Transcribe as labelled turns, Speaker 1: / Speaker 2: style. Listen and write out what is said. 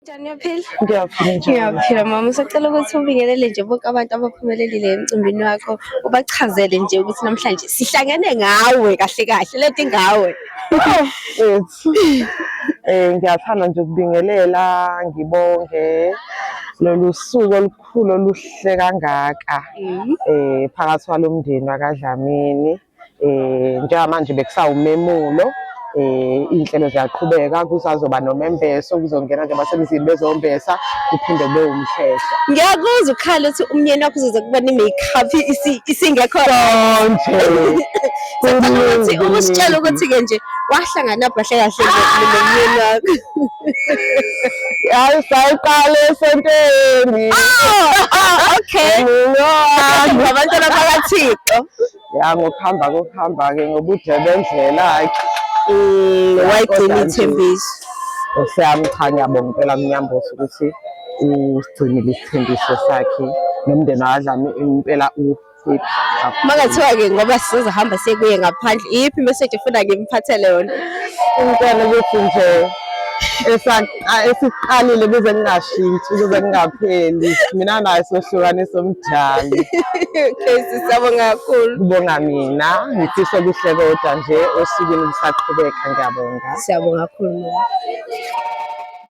Speaker 1: Njani, uyaphila?
Speaker 2: Ngiyaphila, njani?
Speaker 1: Ngiyaphila mama, usacela ukuthi ubingelele nje bonke abantu abaphumelelile emcimbini wakho, ubachazele nje ukuthi namhlanje sihlangene ngawe kahle kahle, lento ingawe.
Speaker 2: Ethu. Ngiyathanda nje ukubingelela, ngibonge lolu suku olukhulu oluhle kangaka phakathi kwalomndeni wakaDlamini. Njengamanje bekusawumemulo, iy'nhlelo ziyaqhubeka, kusazoba nomembeso, kuzongena nje abasemzini bezombesa, kuphinde kube umhlehlo.
Speaker 1: Ngiyakuzwa ukhala uthi umnyeni wakho uzoze kubona i-makeup isingekho.
Speaker 2: Konje.
Speaker 1: Sicela ukuthi ukusitshela ukuthi-ke nje wahlangana kahle kahle nje nomyeni wakho.
Speaker 2: Hayi, sayiqala esontweni.
Speaker 1: Oh, okay. Ngabantwana bakaThixo.
Speaker 2: Ya, ngokuhamba kokuhamba-ke ngobude bendlela-ke.
Speaker 1: Wayigcina
Speaker 2: Kodwa nje,
Speaker 1: ithembiso.
Speaker 2: Nkosi yami, cha, ngiyabonga impela kuNyambose ukuthi usigcinile isithembiso sakhe nomndeni wakadlami impela u-happy kakhulu.
Speaker 1: Makungathiwa-ke ngoba sizohamba siye kuye ngaphandle, iyiphi i-message efuna ngimphathele yona?
Speaker 2: Umntwana ukuthi nje esiqalile kuze kungashintshi, kuze kungapheli, mina naye sohlukanisa umdali.
Speaker 1: Okay, sisabonga kakhulu.
Speaker 2: Kubonga mina, ngifisa okuhle kodwa nje osukwini kusaqhubeka, ngiyabonga.
Speaker 1: Siyabonga kakhulu mama.